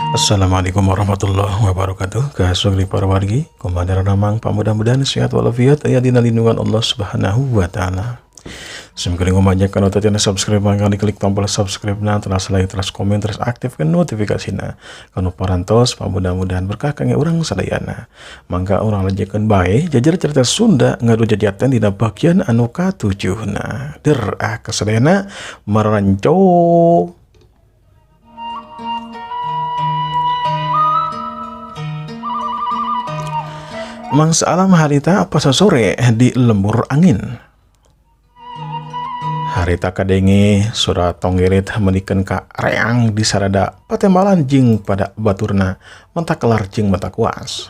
Assalamualaikum warahmatullahi wabarakatuh. Kasung di para wargi, kumaha damang, mudah-mudahan sehat walafiat, aya dina lindungan Allah Subhanahu wa taala. Simkuring ngomanya kalau tadi subscribe, mangga diklik tombol subscribe na, terus like, terus komen, terus aktifkan notifikasina kanu parantos. Mudah-mudahan berkah kangge urang sadayana. Mangga urang lanjutkeun bae jajar cerita Sunda ngadu jajatan dina bagian anu katujuhna. Der ah kasadayana maranco. Mangsa alam harita pas sore di lembur angin. Harita kadenge suara tonggerit menikeun ka reang di sarada patembalan jeung pada baturna menta kelar jeung mata kuas.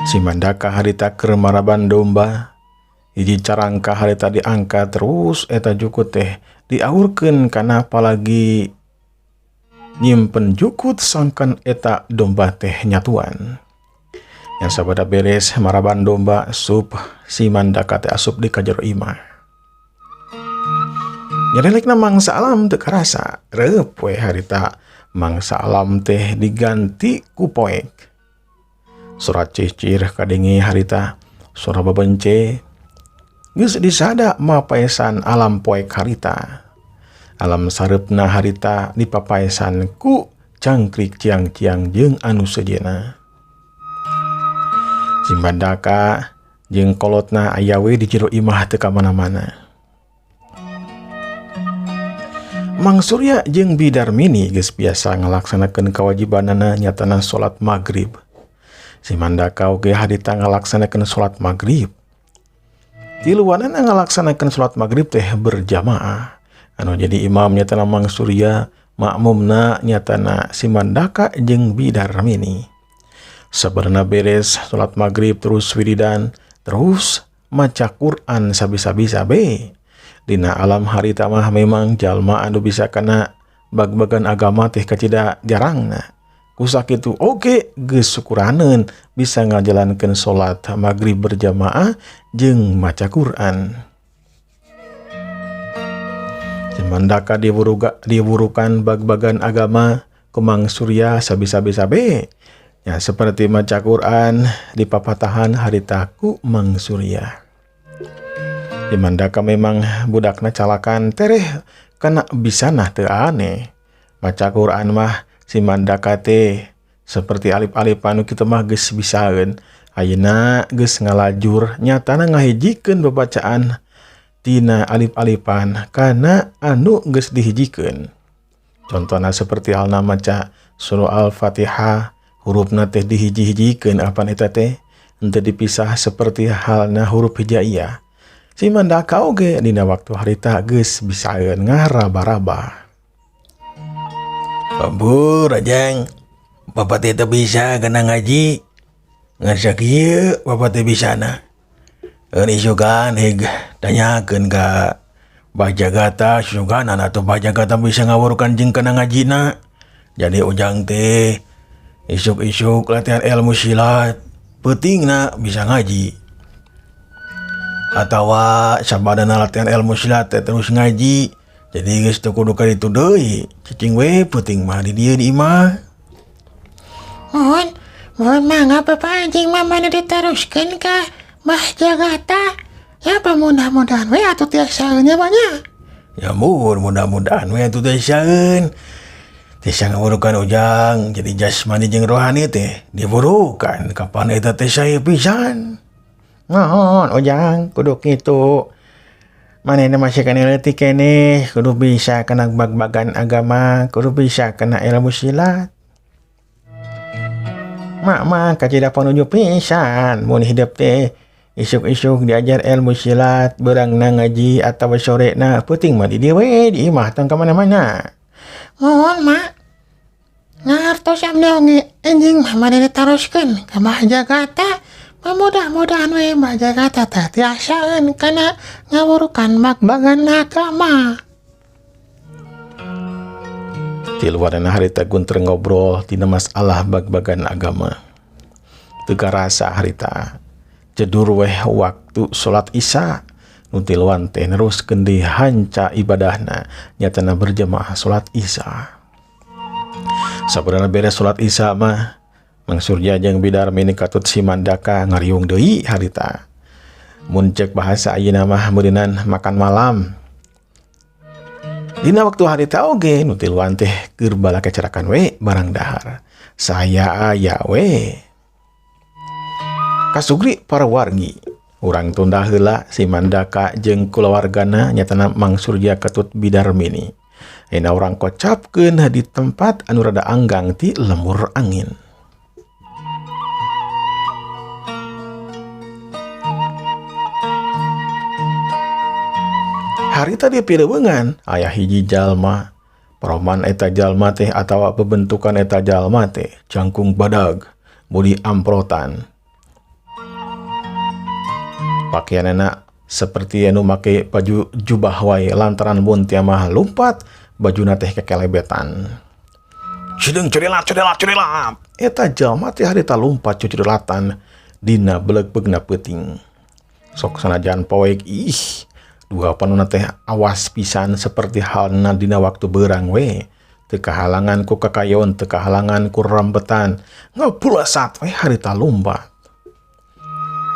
Si Mandaka harita keur maraban domba, hiji carangka harita diangkat terus eta jukut teh diaurkeun kana palagi nyimpen jukut sangkan eta domba teh nyatuan. Yang sabada beres maraban domba sup si Mandaka teh asup di kajero imah. Nyarelekna mangsa alam teu karasa, reup we harita mangsa alam teh diganti ku poek. Surat cicir kadenge harita, suara babence geus disada mapaesan alam poek harita. Alam sareupna harita dipapaesan ku cangkrik ciang-ciang jeung anu sejenna. Si Mandaka jeung kolotna aya we di jero imah teu ka mana-mana. Mang Surya jeung Bi Darmini geus biasa ngalaksanakeun kewajibanana nyatana salat maghrib. Si Mandaka oge harita ngalaksanakeun salat maghrib. Tiluanana ngalaksanakeun salat maghrib teh berjamaah. Anu jadi imam nyatana Mang Surya, makmumna nyatana si Mandaka jeung Bi Darmini. Sabarna beres salat maghrib terus wiridan, terus maca Quran sabisa-bisa be. Dina alam harita mah memang jalma anu bisa kana bag-bagan agama teh kacida jarangna. Ku sakitu oge geus sukuraneun bisa ngajalankeun salat maghrib berjamaah jeung maca Quran. Si Mandaka diwurukan bag-bagan agama ku Mang Surya sabisa-bisa be. Ya, seperti maca Quran di papatahan harita ku Mang Surya. Di Mandaka memang budakna calakan tereh kana bisanah teu aneh. Maca Quran mah si Mandaka teh seperti alif-alifan nu kitu mah geus bisaeun. Ayeuna geus ngalajur nyatana ngahijikeun babacaan tina alif-alifan kana anu geus dihijikeun. Contohna seperti halna maca surah Al-Fatihah, hurufna teh dihiji-hijikeun apan eta teh henteu dipisah seperti halna huruf hijaiyah. Si Mandaka oge dina waktu harita geus bisaeun ngaraba-raba. Ampun ajang, bapak teh teu bisa kana ngaji. Ngan sakieu bapak teh bisana. Eun isukan heg tanyakeun ka Bah Jagata, suganan atuh Bah Jagata bisa ngawurukan jeung kana ngajina. Jadi ujang teh isuk-isuk latihan ilmu silat, peutingna bisa ngaji. Atawa sabadana latihan ilmu silat teh terus ngaji. Jadi geus teu kudu ka ditu deui, cicing we peuting mah di dieu di imah. Mohon, mohon mangga Bapak anjing mah mana diteruskeun ka Bah Jagata. Ya apa mudah-mudahan we atuh tiasaeun nya banyak. Ya mun mudah-mudahan we atuh tiasaeun. Tiasa ngawurukan ujang jadi jasmani jeung rohani teh diburukan kapan eta teh sae pisan. Mohon ujang kudu kitu. Manehna masih kana leutik keneh, kudu bisa kana bag-bagan agama, kudu bisa kana ilmu silat. Mak mah kacida panuju pisan mun hidup teh isuk-isuk diajar ilmu silat, beurangna ngaji atawa sorena peuting mah di dieu we di imah tong ka mana-mana. Mohon mak ngartos abdi oge anjing mah made ditaroskeun ka Bah Jagata. Mudah-mudahan we Bah Jagata teh tiasaeun kana ngawurukan bag-bagan agama. Tiluanana harita gunter ngobrol tina masalah bag-bagan agama. Teu karasa harita jedur weh waktu salat Isya. Nu tiluan teh neruskeun deui hanca ibadahna nyatana berjamaah salat Isya. Sabenerna beres salat Isya mah Mang Surya jeung Bidarmini katut si Mandaka ngariung deui harita. Mun cek bahasa ayeuna mah meureunan makan malam. Dina waktu harita oge nu tiluan teh keur balakecerakan we barang dahar. Saya aya we. Kasugri para wargi. Urang tunda heula si Mandaka jeung kulawargana nyatana Mang Surya katut Bidarmini. Ayeuna urang kocapkeun di tempat anu rada anggang ti lembur angin. Harita di pirewengan aya hiji jalma. Paroman eta jalma teh atawa pembentukan eta jalma teh jangkung badag, budi amprotan. Pakaianana seperti anu make baju jubah wae lantaran mun tia mah lumpat bajuna teh kekelebetan. Cideung curilat curilat curilat. Eta jalma teh harita lumpat cucurilatan dina beleg-belegna peuting. Sok sanajan poek ih dua panuna teh awas pisan seperti halna dina waktu beurang we. Teu kahalangan ku kakayon, teu kahalangan ku rambetan. Ngapulesat we harita lumpat.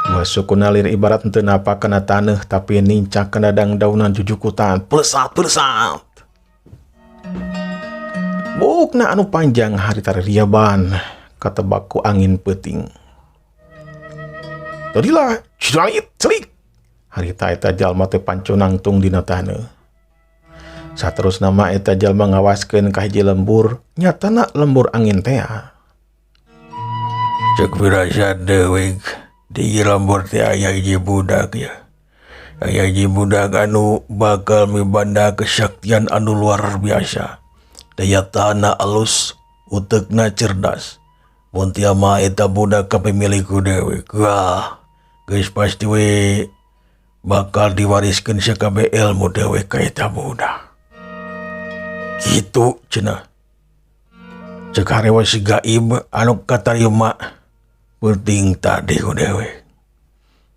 Dua suku nalir ibarat teu napa kana taneuh tapi nincak kana dangdaunan jujukutan. Pelesat, pelesat. Buukna anu panjang harita riaban katebak ku angin peuting. Tadilah celit celik. Harita eta jalma teh panco nangtung dina taneuh. Saterusna mah eta jalma ngawaskeun ka hiji lembur, nyatana lembur angin tea. Cek firasat dewek di lembur teh aya hiji budak ya. Aya hiji budak anu bakal mibanda kesaktian anu luar biasa. Daya tahanna alus, utekna cerdas. Mun tia mah eta budak kapimilik ku dewek. Wah, geus pasti we bakal diwariskeun sakabeh ilmu dewek ka eta budak. Kitu cenah. Cek harewa si gaib anu katarima penting tadi ku dewek.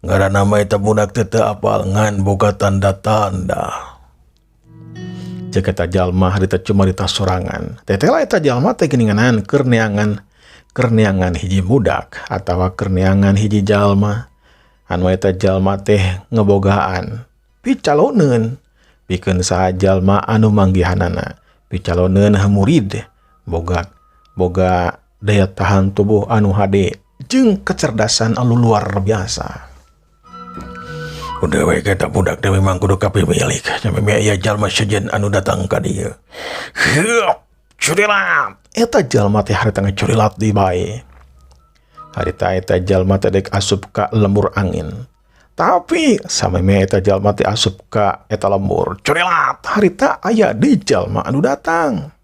Ngaranna mah eta budak teh teu apal ngan boga tanda-tanda. Cek eta jalma harita cumarita sorangan. Tetela eta jalma teh geuninganan keur neangan hiji budak atawa keur neangan hiji jalma. Anu eta jalma teh ngebogaan picaloneun pikeun saha jalma anu manggihanana, picaloneun murid boga daya tahan tubuh anu hade jeung kecerdasan anu luar biasa. Udah we eta budak teh memang kudu kapimilik. Sampe aya jalma sejen anu datang ka dieu. Heup, curilat. Eta jalma teh harita ngecurilat di bae. Harita eta jalma teh dek asup ka lembur angin. Tapi sameme eta jalma teh asup ka eta lembur. Curilat, harita aya di jalma anu datang.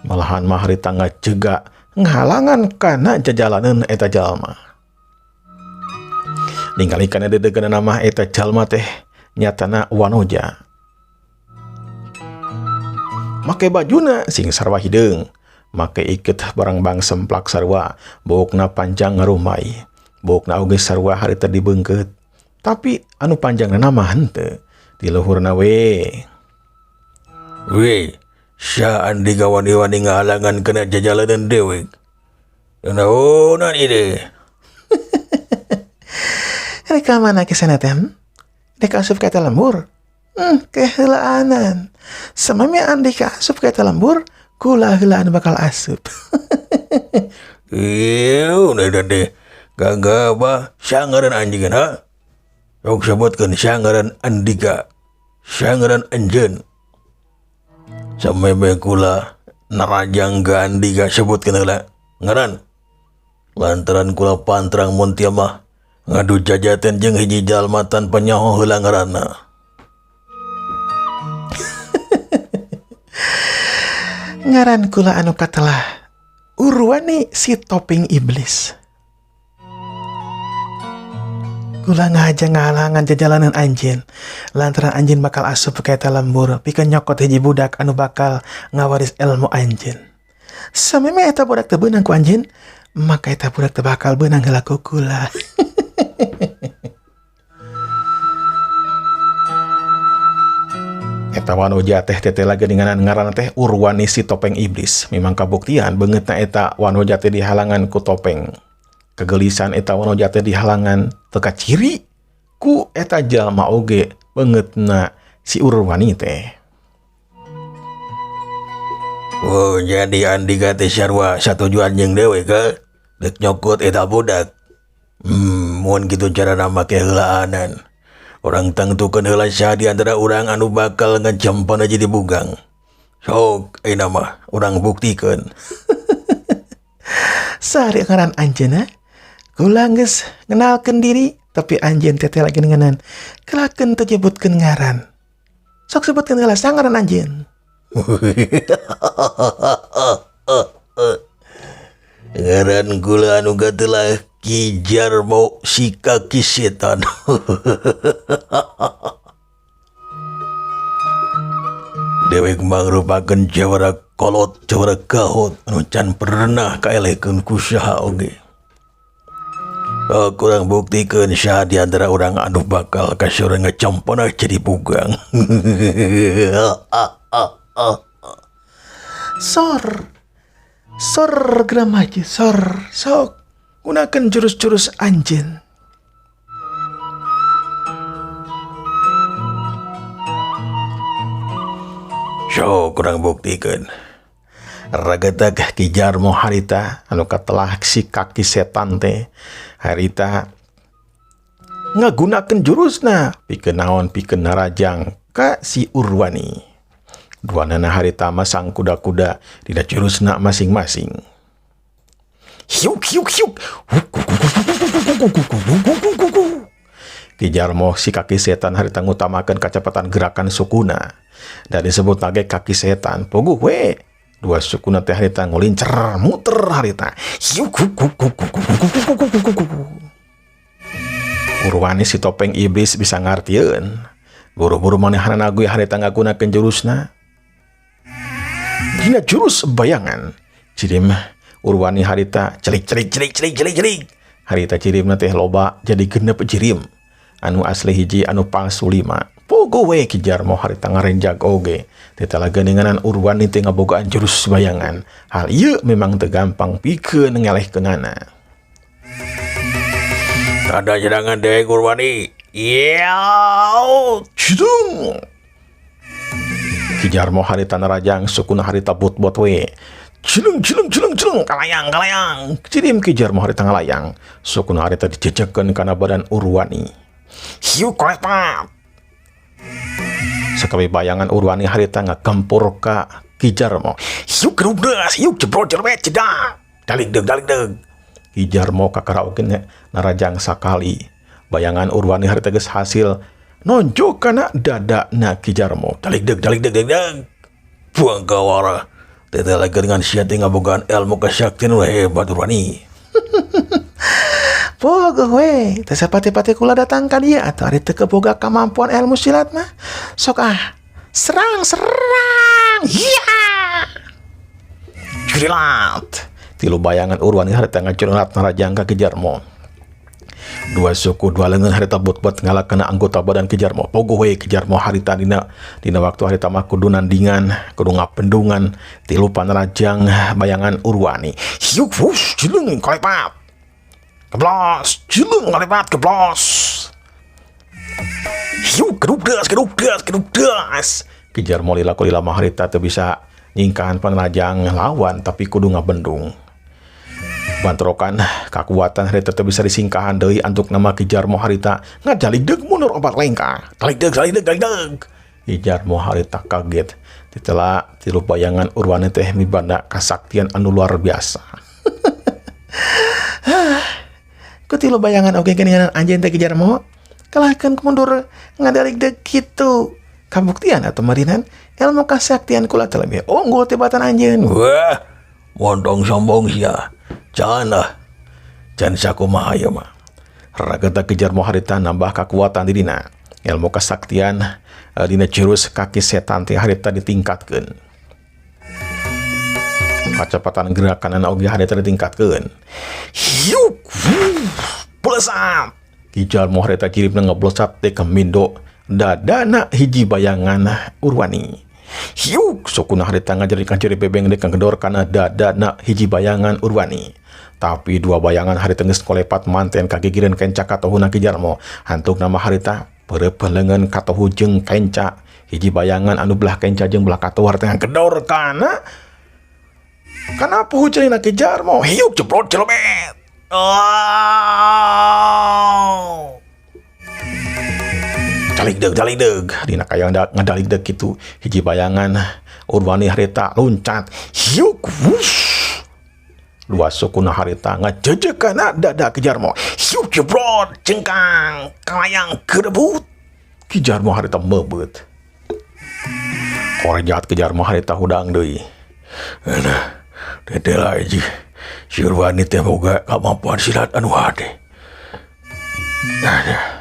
Malahan mah harita ngacega ngahalangan kana jajalaneun eta jalma. Ningali kana dedegeunana mah eta jalma teh nyatana wanoja. Make bajuna sing sarwa hideung. Make iket barang bang semplak sarwa, buukna panjang ngarumai. Buukna oge sarwa harita dibeungkeut. Tapi anu panjangna mah henteu, di luhurna we. We, saha andika wani-wani ngahalangan kana jajalanan dewek. Naonan ieu? Rek ka mana kisana teh? Rek asup ka eta lembur? Keheulaanan. Samemeh andika asup ka eta lembur, kula heulaan bakal asup. Ieu udah deh. Gagabah sangaran anjing ha? Sok sebutkeun sangaran andika. Sangaran anjeun. Samemeh kula narajang ka andika sebutkeun heula ngaran. Lantaran kula pantrang mun tia mah ngadu jajaten jeung hiji jalma tanpa nyaho heula ngaranna. Ngaran kula anu katelah Urwani si toping iblis. Kula ngaja ngahalangan jajalanan anjeun lantaran anjeun bakal asup ka eta lembur pikeun nyokot hiji budak anu bakal ngawaris ilmu anjeun. Samemeh eta budak teu beunang ku anjeun, maka eta budak teu bakal beunang heula ku kula. Eta wanoja teh tetela geuninganan ngaranna teh Urwani si topeng iblis. Memang kabuktian beungeutna eta wanoja teh dihalangan ku topeng. Kegelisan eta wanoja teh dihalangan teu kaciri ku eta jalma oge beungeutna si Urwani teh. Oh, jadi Andika teh sarua satujuan jeung dewe ke dek nyokot eta budak. Mun kitu carana make heulaanan. Urang tangtukeun heula saha di antara urang anu bakal ngejempon jadi bugang. Sok ayeuna mah urang buktikeun. Sari ngaran anjeunna? Kula geus ngenalkeun diri tapi anjeun teh teh lagi ngeunaan. Kelakeun teu nyebutkeun ngaran. Sok sebutkeun heula saha ngaran anjeun. Ngaran kula anu katelah Ki Jarmo si kaki setan. Dewek mangrupakeun jawara kolot, jawara gahot anu can pernah kaelekeun ku saha oge. Kurang buktikeun saha di antara urang anu bakal kasorang ngecamponah jadi bugang. Sor. Sor gramaji, sor, sok. Gunakan jurus-jurus anjeun. Sok kurang buktikeun. Rageteg Ki Jarmo harita anu katelah si kaki setan teh harita ngagunakeun jurusna pikeun naon pikeun narajang ka si Urwani. Duanana harita masang kuda-kuda dina jurusna masing-masing. Hiuk hiuk hiuk. Ki Jarmo si kaki setan harita ngutamakeun kecepatan gerakan sukuna. Dan disebut lagi kaki setan. Puguh we. Dua sukuna teh harita ngulincer muter harita. Hiuk hiuk hiuk hiuk hiuk hiuk hiuk hiuk hiuk. Urwani si topeng iblis bisa ngartieun. Buru-buru manehanana gue harita ngagunakeun jurusna. Dina jurus bayangan. Jirim Urwani harita celik celik celik celik celik celik. Harita jirimna teh loba jadi genep jirim. Anu asli hiji anu palsu 5. Pogo we Ki Jarmo harita ngarenjag oge. Tetela geuninganan Urwani teh ngabogaan jurus bayangan. Hal ieu memang teu gampang pikeun ngelehkeunana. Ada serangan deh Urwani. Yeow, cidung. Ki Jarmo harita narajang sukuna harita bot-bot we. Cilung cilung cilung cilung kalayang kalayang. Cirim Ki Jarmo harita ngalayang. Sukuna harita dijejekeun kana badan Urwani. Hiu kolepat. Sekali bayangan Urwani harita ngagempur ka Ki Jarmo. Hiu kerubdas, hiu jebrot jerwet cedak. Dalik deug dalik deug. Ki Jarmo kakaraokeun narajang sakali. Bayangan Urwani harita geus hasil nonjok kana dadana Ki Jarmo. Dalik deug dalik deug dalik deug. Buang kawara. Teteh lagi dengan sia teh ngabogaan ilmu kesaktian nu hebat Urwani. Pogoh we, teh sapati-pati kula datang ka dieu atuh ari teu keboga kamampuan ilmu silat mah. Sok ah, serang serang. Hiya. Jurilat. Tilu bayangan Urwani harita ngacurat narajang ka Ki Jarmo. Dua suku dua lengan harita bot-bot ngalakana anggota badan Ki Jarmo. Pogoh we Ki Jarmo harita dina waktu harita mah kudu nandingan, kudu ngapendungan tilu panarajang bayangan Urwani. Hiuk hus jeleng kalepat. Keblos, jeleng kalepat keblos. Hiuk kerupdas kerupdas kerupdas. Ki Jarmo lila kulila mah harita teu bisa nyingkahan panarajang lawan tapi kudu ngabendung. Bantrokan kakuatan harita teu bisa disingkahan deui antuk nama Ki Jarmo harita ngajalik deuk mundur opat lengkah. Dalik deuk dalik deuk dalik deuk. Ki Jarmo harita kaget. Ditela tilu bayangan Urwani teh mibanda kasaktian anu luar biasa. Ku tilu bayangan oge geuningan anjeun teh Ki Jarmo kalahkeun mundur ngadalik deuk kitu. Kabuktian atau marinan ilmu kasaktian kula teh lebih unggul tibatan anjeun. Wah, montong sombong sia. Jangan lah, jangan sakumaha ieu mah. Rageta Ki Jarmo harita nambah kekuatan dirina. Ilmu kesaktian dina jurus kaki setan teh harita ditingkatkeun. Kecepatan gerakan oge harita ditingkatkeun. Hiuk, blesat. Ki Jarmo harita jiripna ngeblesat teh kemindo Dadana hiji bayangan Urwani. Hiuk sukuna harita ngajeri bebeng dek ngedor kana dadana hiji bayangan Urwani. Tapi dua bayangan harita geus kolepat manten kagigireun kenca katohuna Ki Jarmo. Hantukna mah harita peureup leungeun katohu jeung kenca. Hiji bayangan anu belah kenca jeung belah katohu harita ngedor kana kana puhu ceulina Ki Jarmo. Hiuk jebrot jelomet. Oh. Daligdeug daligdeug dina kaya ngadaligdeug kitu hiji bayangan Urwani harita loncat hiuk wush dua sukuna harita ngajejeg kana dada Ki Jarmo. Hiuk jebrot cengkang kalayang kerebut. Ki Jarmo harita mebeut korejat Ki Jarmo harita hudang deui. Aduh, teteh hiji si Urwani teh boga kamampuan silat anu hade. Aduh.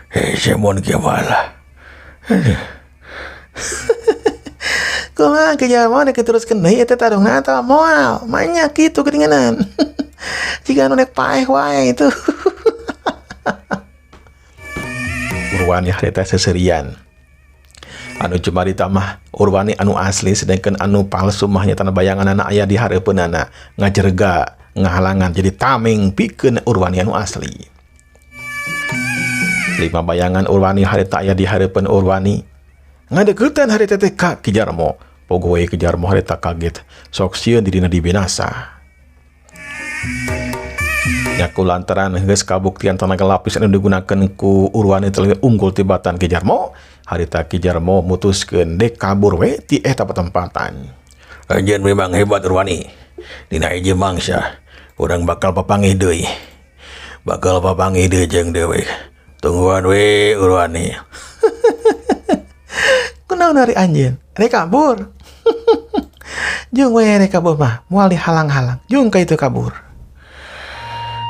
Semon kieu malah. Kumaha Ki Jarmo dek diteruskeun deui eta tarungna atawa moal? Manya kitu geuninganan. Jiga anu nek paeh wae itu. Urwani harita seserian. Anu jumarita mah Urwani anu asli, sedangkan anu palsu mah nyatana bayanganana aya di hareupeunana ngajerga ngahalangan jadi tameng pikeun Urwani anu asli. 5 bayangan Urwani harita aya di hareupeun Urwani. Ngadeuketan harita teh ka Ki Jarmo. Pogoe Ki Jarmo harita kaget. Sok sieun dirina dibinasa. Nyaku lantaran geus kabuktian tenaga lapis anu digunakeun ku Urwani teh leuwih unggul tibatan Ki Jarmo, harita Ki Jarmo mutuskeun dek kabur we ti eta patempatan. Anjeun memang hebat Urwani. Dina hiji mangsa urang bakal papanggih deui. Bakal papanggih deui jeung deui. Tungguan we Urwani. Kunaon ari anjeun? Rek kabur. Jeung we rek kabur mah moal dihalang-halang. Jung ka itu kabur.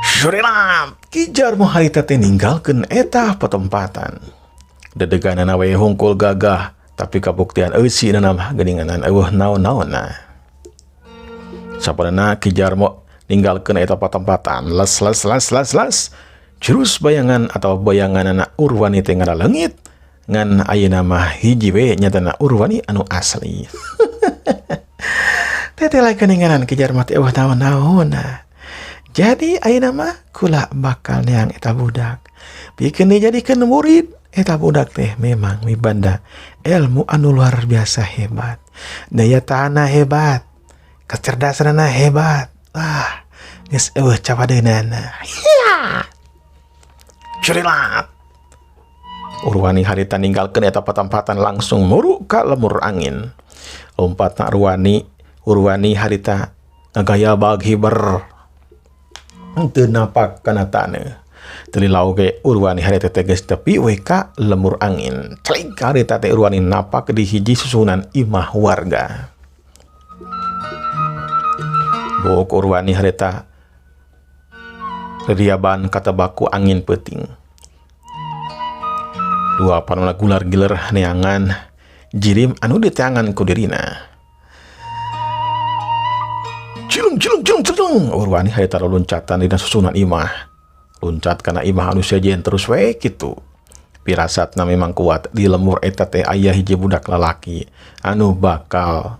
Surilam, Ki Jarmo harita teh ninggalkeun eta patempatan. Dedeganana we hungkul gagah, tapi kabuktian eusina mah geuninganan eueuh naon-naonna. Sapadana Ki Jarmo ninggalkeun eta patempatan, les les les les les. Jurus bayangan atau bayanganana Urwani teh ngaraleungit ngan ayeuna mah hiji we nyatana Urwani anu asli. Teteh lagi geuninganan Ki Jarmo teh eueuh naon-naonna. Jadi ayeuna mah kula bakal neang eta budak. Pikeun dijadikeun murid, eta budak teh memang mibanda ilmu anu luar biasa hebat. Daya tahanna hebat, kecerdasanna hebat. Ah, geus eueuh capadeunana. Hiya! Curilat. Urwani harita ninggalkeun eta patempatan langsung muru ka lemur angin. Lompatna Urwani harita ngagaya bag hiber. Teu napak kana taneuh. Teu lilau ge Urwani harita teh geus tepi we ka lemur angin. Clik harita teh Urwani napak di hiji susunan imah warga. Bok Urwani harita reriaban katebaku angin peuting. Dua panona gular giler neangan jirim anu diteangan ku dirina. Cilung cilung cilung cilung. Urwani harita loncatan dina susunan imah. Loncat kana imah anu sejen terus we kitu. Pirasatna memang kuat di lemur eta teh aya hiji budak lalaki anu bakal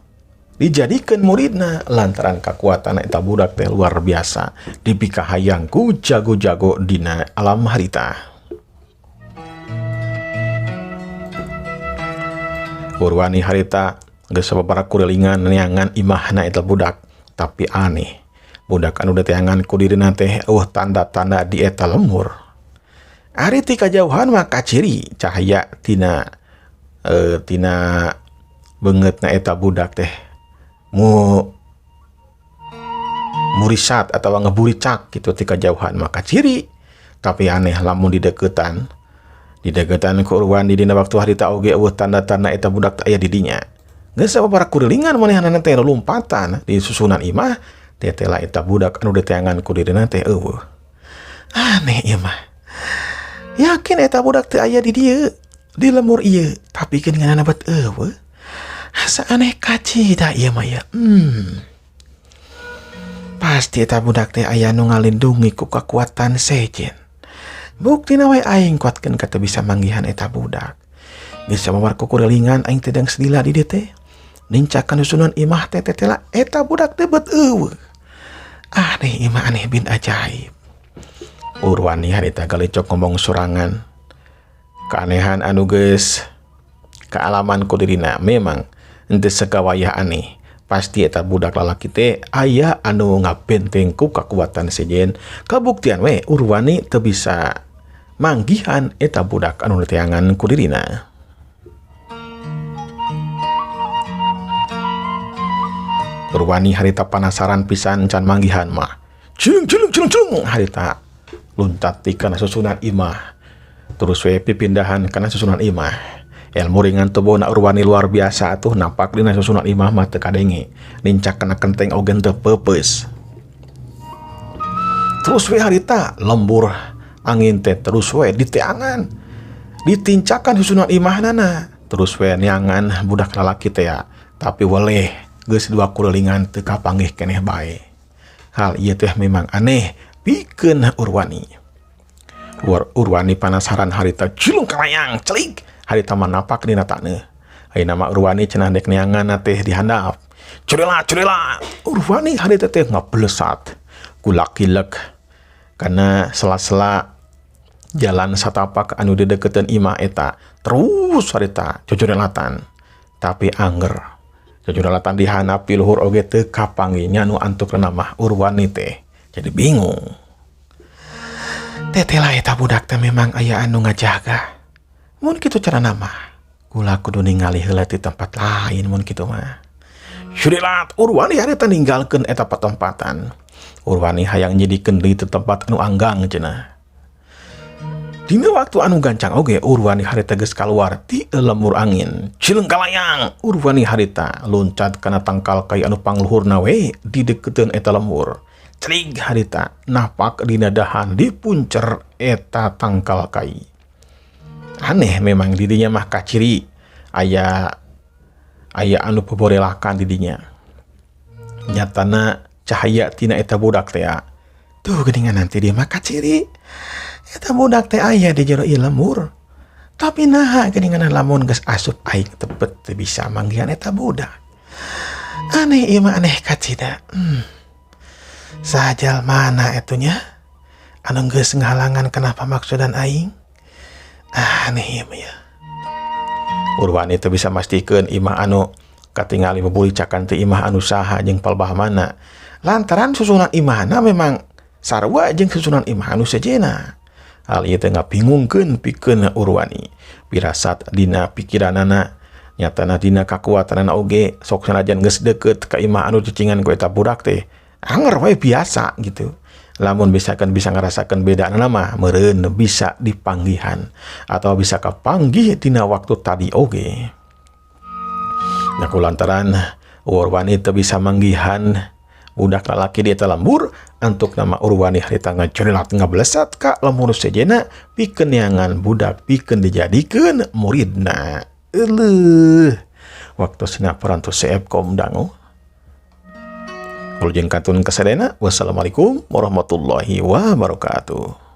dijadikeun muridna lantaran kakuatan eta budak teh luar biasa dipikahayang ku jago-jago dina alam harita. Urwani harita geus sababaraha kurilingan neangan imahna eta budak, tapi aneh budak anu diteangan ku dirina teh eueuh tanda-tanda di eta lemur. Ari ti kajauhan mah kaciri cahaya tina beungeutna eta budak teh murisat atawa ngeburicak gitu ti kajauhan mah kaciri, tapi aneh lamun dideketan ku Urwani dina waktu harita oge eueuh tanda-tanda eta budak teh aya di dinya. Geus sababaraha kurilingan manehanana teh lompatan di susunan imah, tetela eta budak anu diteangan ku dirina teh eueuh. Aneh ieu mah. Yakin eta budak teh aya di dieu, di lemur ieu, tapi geuninganna bet eueuh. Asa aneh kacida ieu mah ya. Pasti eta budak teh aya nu ngalindungi ku kakuatan sejen. Buktina we aing kuatkeun ka teu bisa manggihan eta budak. Geus samawar kukurilingan aing teh deung sedila di dieu teh. Nincakan susunan imah teh tetela eta budak teh bet eueuh. Aneh imah aneh bin ajaib. Urwani harita galecok ngomong sorangan. Keanehan anu geus kaalaman ku dirina memang henteu sagawayah aneh. Pasti eta budak lalaki teh aya anu ngabenteng ku kakuatan sejen. Kabuktian we Urwani teu bisa manggihan eta budak anu neteangan ku dirina. Urwani harita panasaran pisan can manggihan mah. Cilung cilung cilung cilung harita luncat ti kana susunan imah. Terus we pipindahan kana susunan imah. Ilmu ringan tubuhna Urwani luar biasa atuh napak dina susunan imah mah teu kadenge. Nincak kana kenteng oge teu peupeus. Terus we harita lembur angin teh terus we diteangan. Ditincakan susunan imahnana. Terus we neangan budak lalaki teh ya. Tapi weleh geus dua kulilingan teu kapanggih keneh bae. Hal ieu teh memang aneh pikeun Urwani. Urwani panasaran harita cilung kalayang celik harita manapak dina taneuh. Ayeuna mah Urwani cenah dek neangan teh di handap. Curila curila Urwani harita teh ngablesat kulak-kilek karena sela-sela jalan satapak anu dideketan imah eta terus harita cocorelatan tapi angger cocorelatan dihandap di luhur oge teu kapanggih nya nu antukna mah Urwani teh jadi bingung. Teteh lah eta budak teh memang aya anu ngajaga. Mun kitu carana mah kula kudu ningali heula ti tempat lain mun kitu mah. Syurilat Urwani harita ninggalkeun eta patempatan. Urwani hayang nyidikeun deui tempat anu anggang cenah. Dina waktu anu gancang oge Urwani harita geus kaluar ti lembur angin. Cileung kalayang Urwani harita loncat kana tangkal kai anu pangluhurna we di deketeun eta lembur. Celig harita napak dina dahan dipuncer eta tangkal kai. Aneh memang didinya mah kaciri aya aya anu peborelakan didinya. Nyatana cahaya tina eta budak teh. Tuh geuningan nanti dia mah kaciri. Eta budak teh aya di jero ieu lembur. Tapi naha geuningan lamun geus asup aing tepet teu bisa manggihan eta budak. Aneh ieu mah aneh kacida. Sajal mana etunya? Anu geus ngahalangan kenapa maksudan aing? Aneh ieu mah ya. Urwani teu bisa mastikeun imah anu katingali bebulicakan teh imah anu saha jeung palbah mana. Lantaran susunan imahna memang sarua jeung susunan imah anu sejenna. Hal ieu teh ngabingungkeun pikeun Urwani. Pirasat dina pikiranana nyatana dina kakuatanana oge sok sanajan geus deukeut ka imah anu cicingan ku eta budak teh anger we biasa gitu. Lamun misalkan bisa ngerasakan beda mah meureun bisa dipanggihan atau bisa kapanggih dina waktu tadi oge. Nah kulantaran Urwani teu bisa manggihan budak lalaki di eta lembur antuk nama Urwani harita ngacurilat ngablesat ka lembur sejenna pikeun neangan budak pikeun dijadikeun muridna. Euleuh. Waktosna parantos seep kom dangu. Wilujeng kantun kasadayana. Wassalamualaikum warahmatullahi wabarakatuh.